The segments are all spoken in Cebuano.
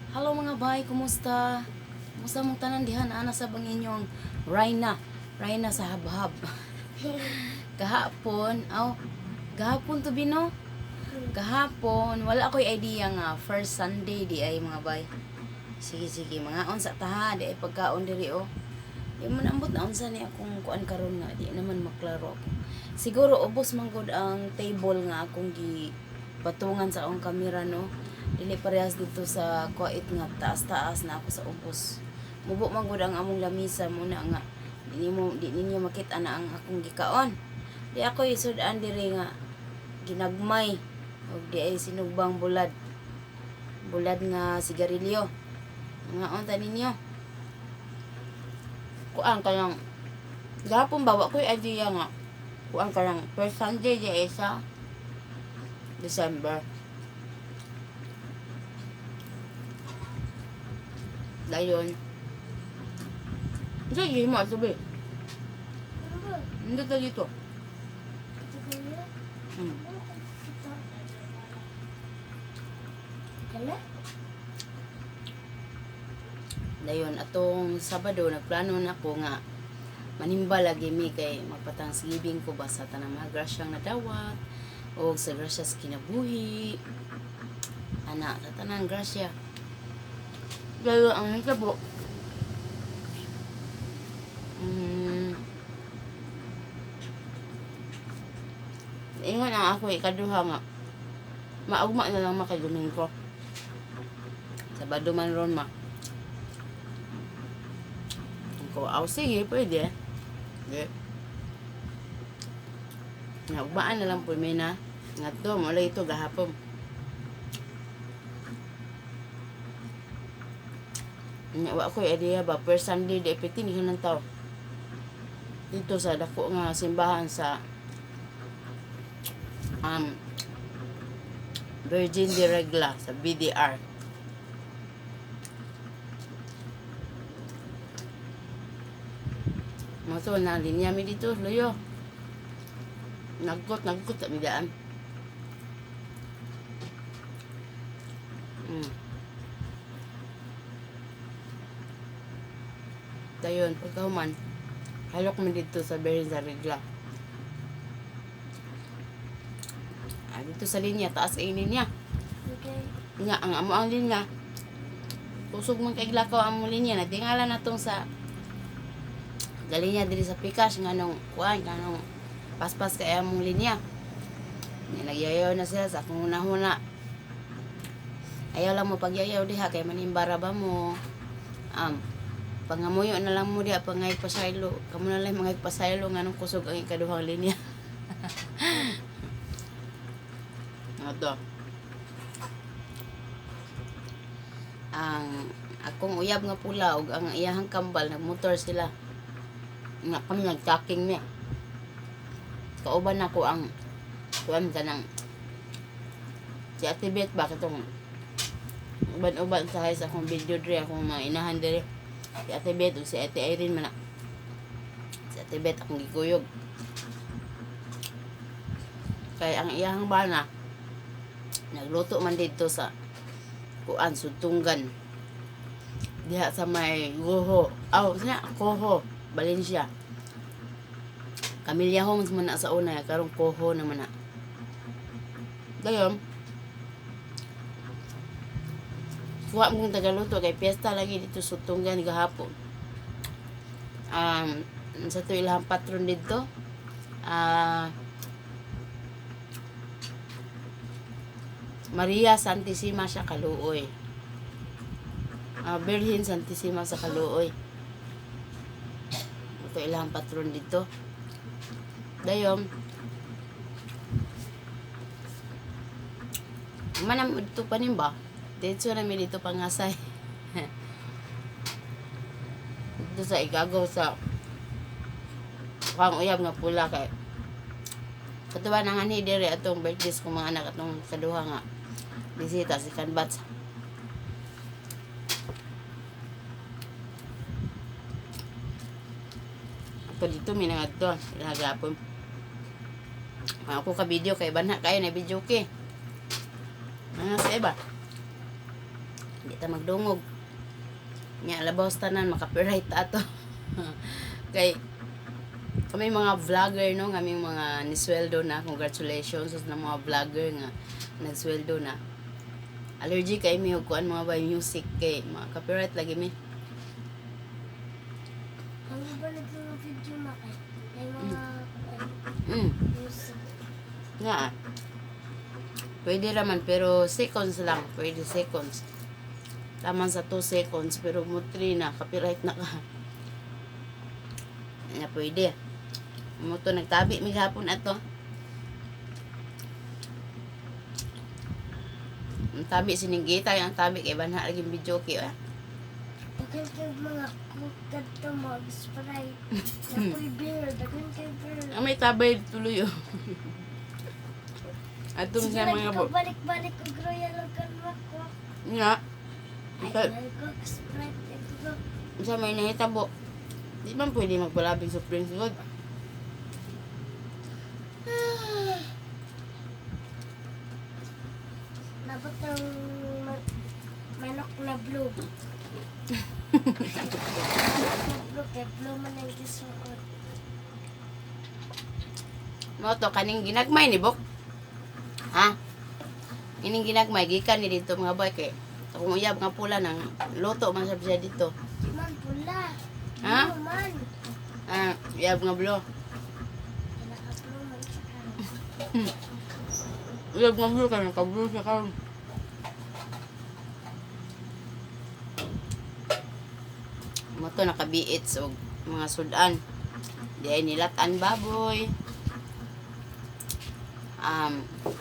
Hello mga bay, kumusta? Kumusta mong tanan dihan? Ana sa bang inyong Rhina. Rhina sa habhab. Kahapon, aw, gahapon to bino? Gahapon, wala ako'y idea nga first Sunday di ay mga bay. Sige sige, mga unsa ta ha, di ay pagkaon diri oh. Di man ambot na unsa ni akong kuan karon nga di naman maklaro ako. Siguro ubos man gud ang table nga akong gi patungan sa akong kamera no. Dili parehas dito sa kuait nga taas-taas na ako sa ubos. Mubo man gud ang among lamisa muna nga di ninyo makita na ang akong gikaon. Di ako isud-an diri nga ginagmay og di ay sinugbang bulad. Bulad nga sigarilyo. Nga unta ninyo. Kuan ka lang. Gahapon ba, wa ko'y idea nga. Kuan ka lang. First Sunday di ay sa December. Dayon. Sige, mo, sabi. Hindi ta dito. Dayon atong Sabado nagplano na ko nga manimba lagi mi kay magpa-thanksgiving ko ba sa tanang mga grasyang nadawat o sa grasya sa kinabuhi. Ana, sa tanang grasya. Dayon, ang hitabo. Ingon ang ako ikaduha nga. Maugma na lang makay Domingo. Sabado man ron ma. Ko, aw sige, pwede. Di. Naugmaan na lang po mi na. Nga to, mula ito gahapon. Nya wa ko idea ba first Sunday di piti ni ng tao. Dito sa dako nga simbahan sa um Virgin de Regla sa BDR. Mo to na linya mi dito luyo. Nagkot nagkot sa midaan. Dayon pagkahuman halok mi dito sa Virgin de Regla. Ah, dito sa linya, taas ay linya. Nga, ang amo ang linya. Kusog man kay glakaw ang among linya. Natingala na tong sa galinya diri sa Pikas nga nung kuan nga nung paspas kay among linya. Nga nagyayaw na sila sa akong hunahuna. Ayaw lang mo pagyayaw diha kay manimbara ba mo. Um, pangamuyo na lang mo diha pangay pasaylo. Kamo na lang mga pasaylo nga nung kusog ang ikaduhang linya. Nga to. Ang akong uyab nga pula ug ang iyahang kambal nagmotor sila. Nga kami nagtaking niya. Kauban ako ang kuan ka ng si Ate Beth ba katong uban-uban sa sa akong video dre akong mga inahan dre. Si Ate Beth ug si Ate Irene man na. Si Ate Beth akong gikuyog. Kay ang iyahang bana Nagluto man dito sa kuan sutunggan. Diha sa may Goho. Aw, siya Koho, Valencia. Camilla Homes man na sa una karon Koho naman na. Dayon, kuha mong tagaluto kay piyesta lagi dito sa Tunggan gahapon. Um, sa to ilahang patron dito. Ah, Maria Santissima siya kaluoy. Ah, Virgin Santissima sa kaluoy. Ito ilahang patron dito. Dayon, Manam dito pa nimba. Dito na mi dito pangasay. Dito sa igagaw sa kang uyab nga pula kay katuwa na nga ni diri atong birthdays kong mga anak atong kaduha nga bisita si Kanbats. Ato dito mi nangadto ilagapon. Ako ka video kay banha kayo na video ke. Mga sa iba. Di ta magdungog. Nya labaw sa tanan maka-copyright ta ato. Kay kami mga vlogger, no, kami mga nisweldo na, congratulations sa mga vlogger nga nagsweldo na. Allergy kay mi og kuan, mga bay, music, kay mga copyright lagi mi. Ang iba nag video makay. Ay mga kuan, music. Nga. Pwede raman pero seconds lang, pwede seconds. Taman sa 2 seconds pero mo 3 na copyright na ka. Nga pwede. Mo to nagtabi mi gapon ato. Ang tabi sininggita, ang tabi kay banha lagi video kay ah. Daghan kay mga coke kadto mag Sprite. Napoy beer, daghan kay beer. Ang may tabay tuloy oh. Atong Sige sa lagi mga ka bo. balik-balik og Royal og kanwa ko. Nga. Ay, Kay- ay, Coke, Sprite, ay, Coke. Sa may nahitabo. Di man pwede magpalabing sa Prince God. Dapat ng manok na blue. Manok na blue, kay blue man ang gisuot. Mo to kaning ginagmay ni Bok. Ha? Ining ginagmay gikan ni dito, mga boy, kay akong uyab nga pula nang luto man sab siya dito. Di man pula. Ha? Blue man. Ah, uyab nga blue. Naka-blue man siya karon. Uyab nga blue kay naka-blue siya karon. Mo to nakabiit og mga sudan. Di ay nilatan baboy.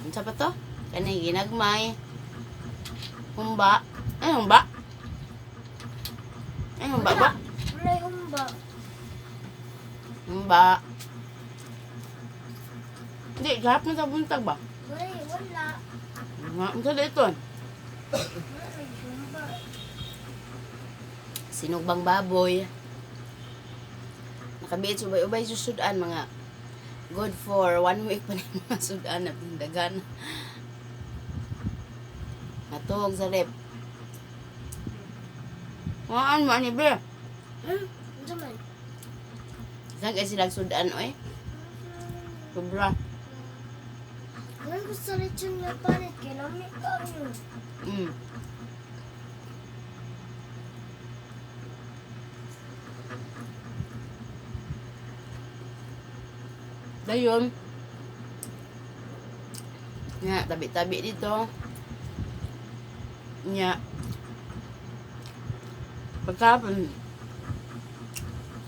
Unsa pa to? Kanay ginagmay. Humba. Ay, humba. Ay, humba ba? Wala yung humba. Humba. Hindi, gahapon sa buntag ba? Wala, wala. Nga, unsa da ito? Wala yung humba. Sinugbang baboy. Nakabiit ubay-ubay sa sudan, mga good for one week pa ni mga sudan na pindagan. Natuog sa rep. Waan mo ani be? Unsa man? Saan kay silang sudan oy? Sobra. Ngayon ko sa lechon nga palit kay lami kaayo. Dayon. Nga, tabi-tabi dito. Nga. Pagkapon,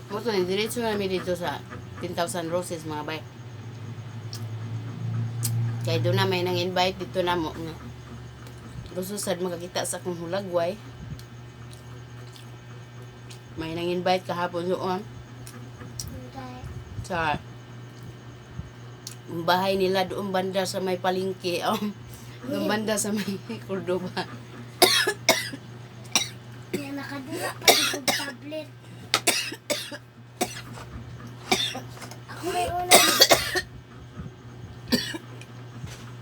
mo to, diretso namin dito sa 10,000 Roses, mga bay. Kaya doon na may nang invite dito na mo nga. Gusto sad makakita sa akong hulagway. May nang invite kahapon doon Hindi. sa bahay nila doon banda sa may palengke. Doon banda sa may Cordoba. Kaya nakadula pa di kog tablet. Ako may una.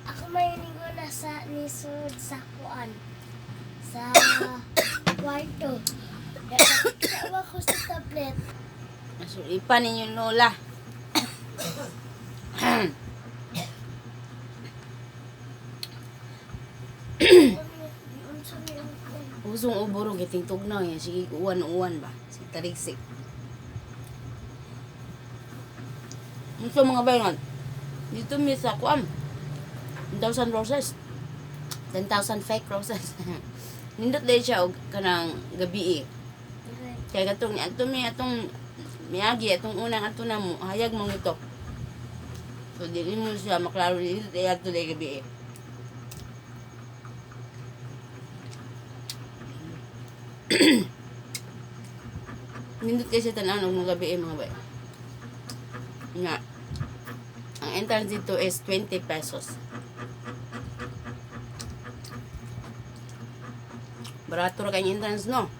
Ako may una sa nisod sa kuan. Sa kwarto. Nakakita ko sa tablet. Nasulipan ninyo lola. Unsa may ang kuan. Usong ubo ro giting tugnaw yan. Sige, uwan-uwan ba? Sige, taligsik. Ito mga bayangan. Dito mi sa kuan. 10,000 roses. 10,000 fake roses. Nindot dahil siya og kanang gabi eh. Kaya katong ato mi atong miagi atong unang ato na mo hayag mo ito. So dili mo siya maklaro dili dahil ato dahil gabi eh. Nindot kay siya tan-aw og mga gabi eh, mga bay. Nga. Ang entrance dito is 20 pesos. Barato ra kay entrance, no?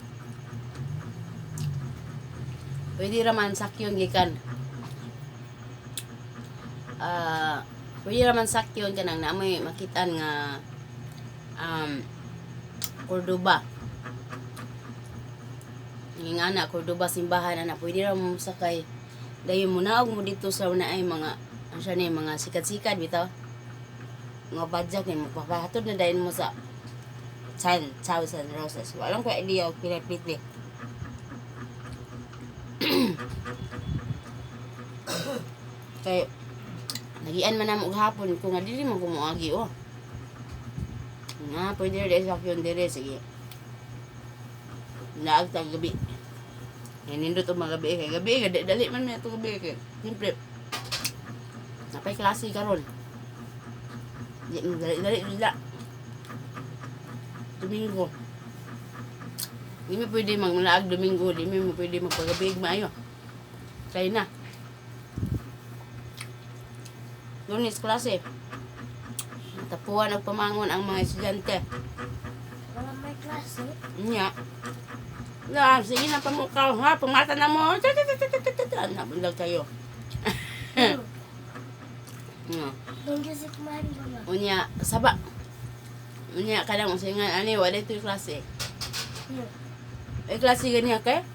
Pwede raman sakyon gikan. Ah, pwede raman sakyon kanang naamoy makitaan nga Cordoba. Nga ana Cordoba simbahan ana pwede ra mo sakay. Dayon mo naog mo dito sa una ay mga ano siya ni mga sikat-sikat bitaw. Nga badjak ni mo papahatod na dayon mo sa 10,000 roses. Walang ko idea og pila plate. Kay nagian man namo og hapon kung nga dili man ko moagi oh. Nga pwede ra sa sakyon dire sige. Naag tag gabi. Nindot og mga gabi kay gabi kay dali man mi atong gabi kay. Siyempre napay klase karon. Di mo dali dali dila. Domingo. Di mi pwede magmalaag Domingo, di mi mo pwede magpagabi maayo. Kay na. Lunes klase. Tapuan og pamangon ang mga estudyante. Wala may klase. Nya. La, sige na pamukaw ha, pamata na mo. Ta ta ta ta ta ta ta. Nabundag kayo. Nga. Doon kasi kumain ba ba? Unya, saba. Unya kanang usingan ani wala ito yung klase. Hmm. Eh klase ganiya kay?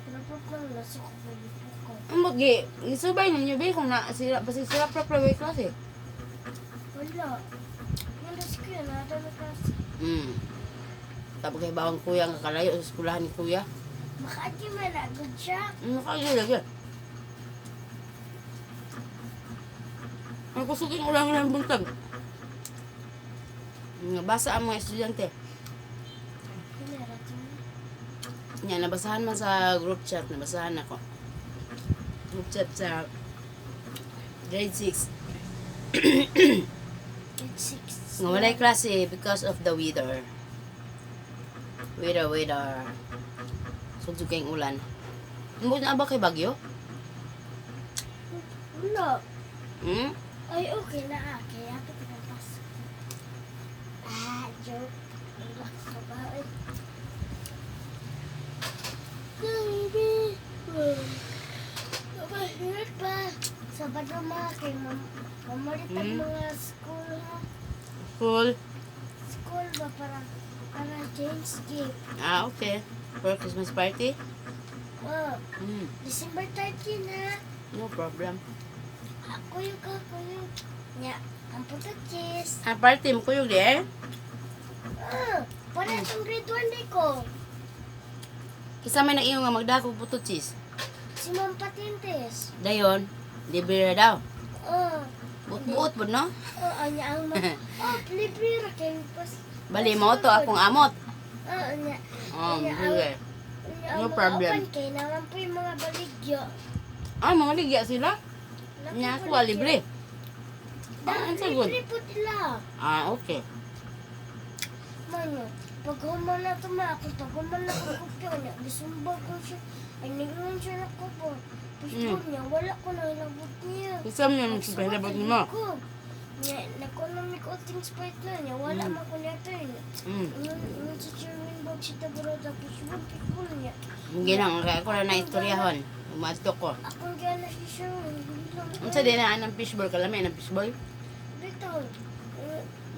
Pero po ko nasa ko pwede po ko. Ang gi isubay ninyo be kung na sila basta sila proper way klase. Wala. Yung nasa ko yun, nasa may klase. Tapos kay bawang kuya nga kalayo sa eskwelahan ni kuya. Makaagi man agad siya. Ano kayo lagi? Ang kusugin ulang ng buntag. Nga basa ang mga estudyante. Pinarating mo. Nya nabasahan man sa group chat, nabasahan ako. Group chat sa grade 6. Grade 6. Nga walay klase because of the weather. Weather, weather. Sudsud kayong ulan. Mo na ba kay Bagyo? Wala. Hmm? Ay, okay na ah. Kaya ako pinapasok. Ah, joke. Ang lakas ka ba? Ay. Baby. Mahirap pa. Sabado mga kay mamalit ang mga school ha. Cool. School ba para change gift. Ah, okay. For Christmas party? Oh, December 13 ha. No problem. Ako yung kakuyog. Nya, ang puto cheese. Ang party mo kuyog di eh? Ah, para itong grade 1 di ko. Kisa may nag-ingon nga magdako puto cheese. Si Ma'am Patintes. Dayon, libre na daw. Oh, Buot-buot po, no? oh, anya ang ma... Oh, libre ra kay pas. Bali mo to akong amot. Oh, anya. Oh, Anya ang sige. anya ang No mga problem. open kay naman po yung mga baligyo. Ah, mga ligya sila. Laki Nya ako baligyo. libre. Ah, ang sagot. Libre po nila. Ah, okay. Mano, pag human na tuma ako, pag human na ako kopya niya, gisumbag ko siya. Ay, ningon siya na ko po. Gusto niya, wala ko na hilabot niya. Kisa mo yung Pagsuwat hilabot na mo. ko. Niya, nakonomik ko things pa ito niya, wala man ko niya ito niya. Yung sa chairman box si Tabarota, fishball, fishball niya. Hindi lang, kaya ako na istoryahon. Umadto ko. Akong kaya na si Sherwin, hindi lang. Unsa din na anang fishball kalami anang fishball? Bitaw.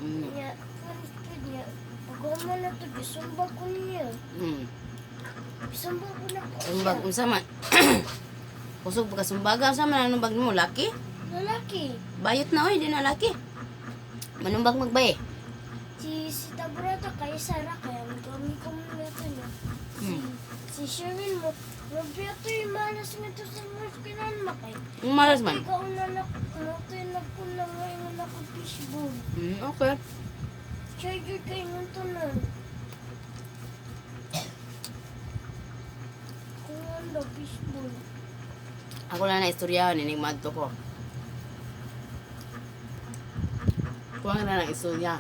Niya, kung niya, pag human na ito, gisumbag ko niya. Gisumbag ko na ko siya. Sumbag unsa man? Kusog pa ka sumbaga unsa man ang bag mo laki? Lalaki. Bayot na oy, di na laki. Manumbag magbay. Si Taburata kay Sara kaya kami kami ito niya. Si si Sherwin mo, grabe ito yung malas nito sa mga kinan makay. Ang malas man. Ikaw na na ito yung nagkulang ngayon na ako fishbowl. Okay. Siya yun kayo nung tanan. Kung ano, fishbowl. Ako lang na istoryahon ining madto ko. Kuha na ng istorya.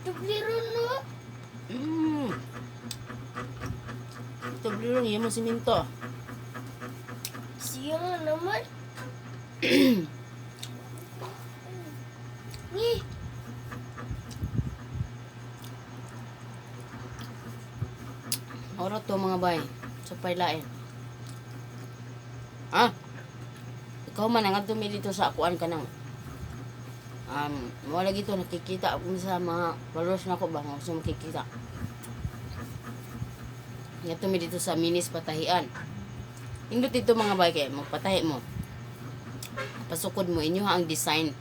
Dubliro no? Ito blue lang, mo siminto. Siya nga naman. Ni! Oro to mga bay. Sa pailain. Ah! Ikaw man ang dumi dito sa akuan ka nang. Wala gito nakikita ako sa mga followers nako ba nga gusto makikita. Nga mi dito sa Minis Patahian. Indot dito mga bay kay magpatahi mo. Pasukod mo inyo ang design.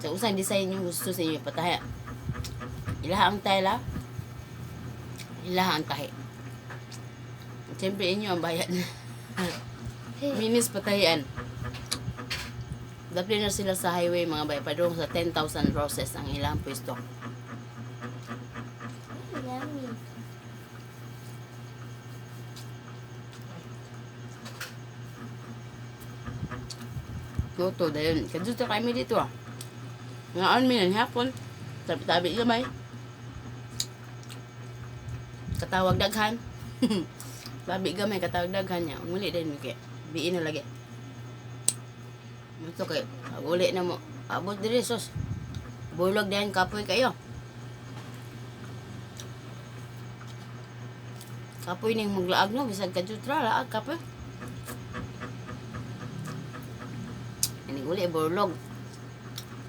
Sa usang design yung gusto sa inyo patahi. Ilaha ang tela. Ilaha ang tahi. Siyempre inyo ang bayad. Minis Patahian. Dapli na sila sa highway mga bay. Padung sa 10,000 roses ang ilang pwesto. Yummy. Luto dayon. Kadto kami dito ah. Ngaon mi nan hapon. Tabi-tabi gamay. Katawag daghan. Tabi gamay katawag daghan niya. Muli din mi kay biin na lagi. Muto kay pag uli na mo. Abot diri sos. Bulog dayon kapoy kayo. Kapoy ning maglaag no bisag kadto laag kapoy. Inig uli borlog.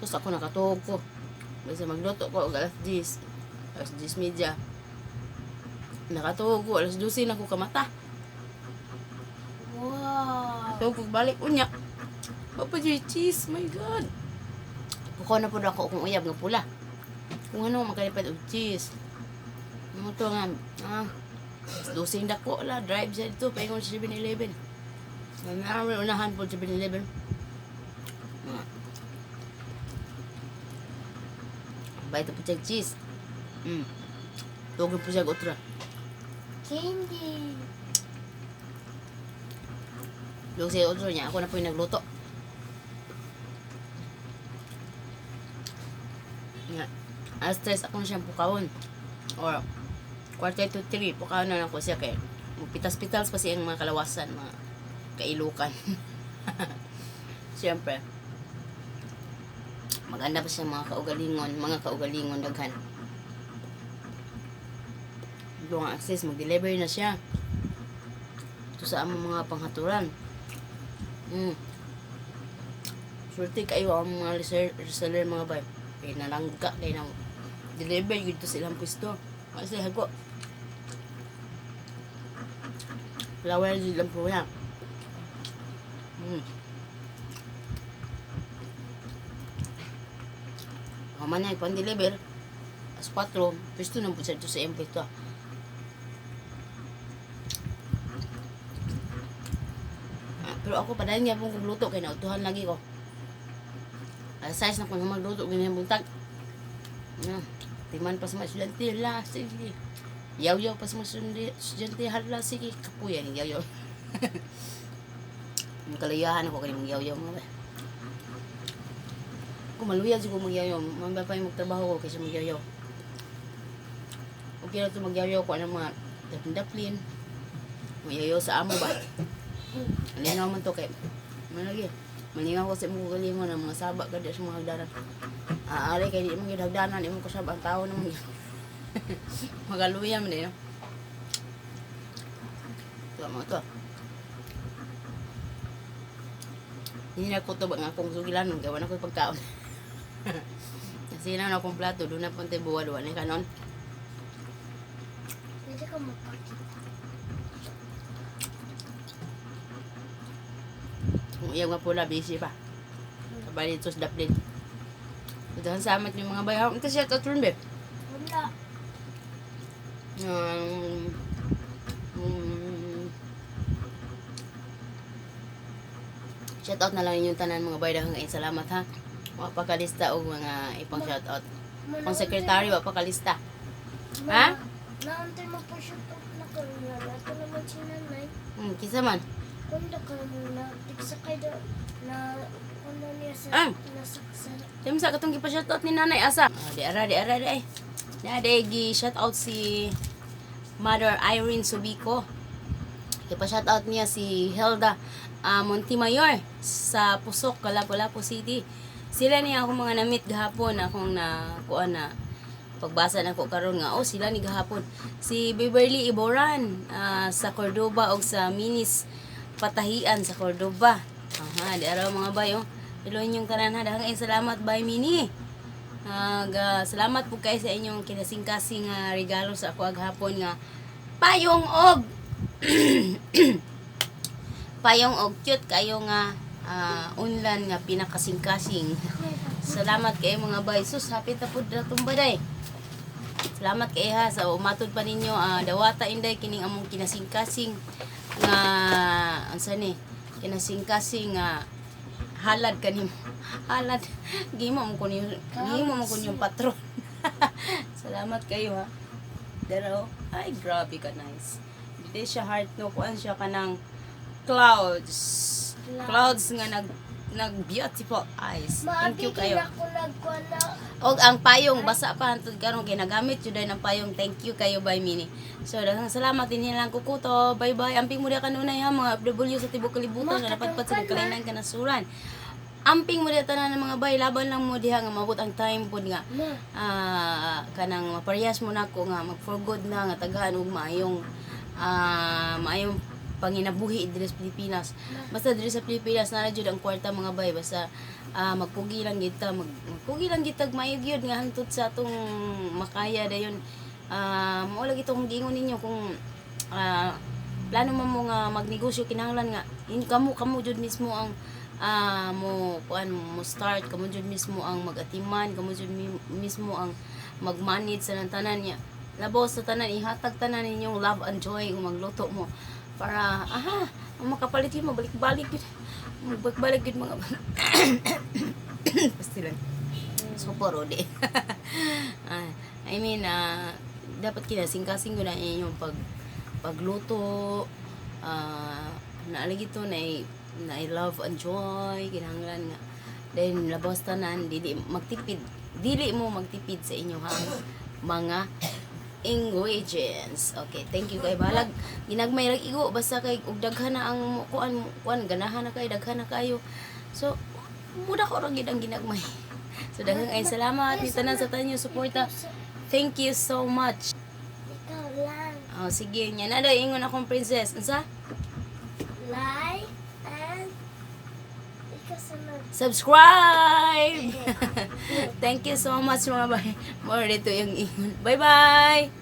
Tapos ako nakatuog ko. Basta magluto ko og alas 10. Alas 10:30. Nakatuog ko alas 12 na ko kamata. Wow. Tuog ko balik unya. Papa Joy, cheese, my God. Pukaw na po ako kung uyab nga pula. Kung ano, makalipad og cheese. Mo to nga, alas 12 dako la, drive siya dito, paingon sa 7-Eleven. Namin unahan po 7-Eleven. Mga. Bayad po siya cheese. Mm. Tuog na po siya otra. Candy. Luego siya otro niya, ako na po yung nagluto. Nga. Alas 3 ako na siyang pukawon. Or 2:45, pukawon na lang ko siya kay pitas-pitas pa siya ang mga kalawasan, mga kailukan. Siyempre. Maganda pa siya mga kaugalingon daghan. Ito ang access, mag-deliver na siya. Ito sa among mga panghaturan. Swerte kayo ang mga reseller mga bay. Kay nalangga kay nang deliver yun to sa ilang pwesto. Kasi hago. Lawal yun lang po yan. Human na ipang-deliver. As 4, pwesto na po siya dito sa iyong pwesto. Pero ako padayon nga pong kong luto kay nautuhan lagi ko. Alas 6 na ko na magluto ganyan buntag. Ah, timan pa sa mga estudyante la sige. Yaw-yaw pa sa mga estudyante hala sige kapuya ni yaw-yaw. Ang kalayahan ako kay mga yaw-yaw mga ba. Kung maluya siguro magyaw-yaw, mamba pa yung magtrabaho ko kaysa magyaw-yaw. Okay na ito magyaw-yaw ko anong mga daplin-daplin. Magyaw-yaw sa amo ba? Malinaw man to kay malagi. Malingaw ko sa imong kagalingon ang mga saba ka sa mga hagdanan. Aari kay di mo gyud hagdanan imong kasab ang tao naman gyud. Magaluya man eh. No? Ito mo to. Hindi na ko to ba nga akong sugilanon kay wala ko'y pagkaon. Kasi na akong plato doon na punte buwa duwa ni kanon. Pwede ka magpakita. Kung iyaw nga pula busy pa. Sabay dito sa Daplin. Dahan sa amat yung mga bayaw. Ito siya to be. Wala. Um, um, shout out na lang inyong tanan mga bay dahang salamat ha. Wa pa kalista og mga ipang shout out. Kung sekretary wa pa kalista. Ha? Naantay mo po siya ito na kanya. Ito naman si nanay. Kisa man. Kung da ka na tigsakay da na ano niya sa Ah. nasa sa Tim sa katong gipa shout out ni Nanay asa. Ah, di ara di ara di ay. Na di gi shout out si Mother Irene Subico. Gipa shout out niya si Hilda Montimayor sa Pusok, Lapu-Lapu City. Sila niya akong mga namit gahapon akong na kuan na pagbasa na ko karon nga oh sila ni gahapon si Beverly Iboran sa Cordoba og sa Minis Patahian sa Cordoba. Aha, di araw mga bayo. Hello inyong tanan ha. Daghang salamat, bye Mini. Salamat po kay sa inyong kinasingkasing nga regalo sa ako aghapon nga payong og payong og cute kayo nga unlan nga pinakasingkasing. Salamat kay mga bay. Sus, happy ta pud na tumba day. Salamat kay ha sa umatod pa ninyo, dawata inday kining among kinasingkasing nga unsa ni kinasingkasing nga halad kanim halad gimo mo kun yung patron. Salamat kayo ha. Pero ay, grabe ka nice. Dili siya heart no, kuan siya kanang clouds. Clouds nga nag nag beautiful eyes. Thank you kayo. Ako nagkuha na. Og ang payong basa pa hantud karon kay nagamit jud ang payong. Thank you kayo, bye Mini. So daghang salamat din lang kukuto. Bye bye. Amping mo diha kanunay ha, mga FW sa tibok kalibutan nga napadpad sa nagkalainan kanasuran. Amping mo diha tanan ng mga bay, laban lang mo diha nga mabot ang time pod nga Ma, kanang maparehas mo nako nga mag for good na nga tagaan og maayong maayong panginabuhi diri sa Pilipinas. Basta diri sa Pilipinas naa jud ang kwarta, mga bay, basta magpugi lang gid ta, magpugi lang gid tag maayo gyud nga hangtod sa atong makaya dayon. Mao lagi tong giingon ninyo kung plano man mo nga magnegosyo, kinahanglan nga in kamo kamo jud mismo ang mo kuan mo start, kamo jud mismo ang magatiman, kamo jud mismo ang mag-manage sa tanan niya. Labaw sa tanan, ihatag tanan ninyong love and joy kung magluto mo para aha ang makapalit yun mabalik-balik yun, magbalik-balik yun mga pastilan super di. I mean, dapat kinasingkasing ko na inyong pagluto, naalagi to na na I love and joy kinahanglan nga then labas tanan dili magtipid, dili mo magtipid sa inyong mga ingredients. Okay, thank you kay balag ginagmay rag igo basta kay og daghan na ang kuan kuan ganahan na kay daghan na kayo. So muda ko ra gid ang ginagmay. So daghang ay salamat ni tanan sa tanyo suporta. Thank you so much. Ikaw lang. Oh, sige nya na day ingon akong princess. Unsa? Like and ikaw sunod. Subscribe. Thank you so much, mga bay. More dito yung ingon. Bye bye.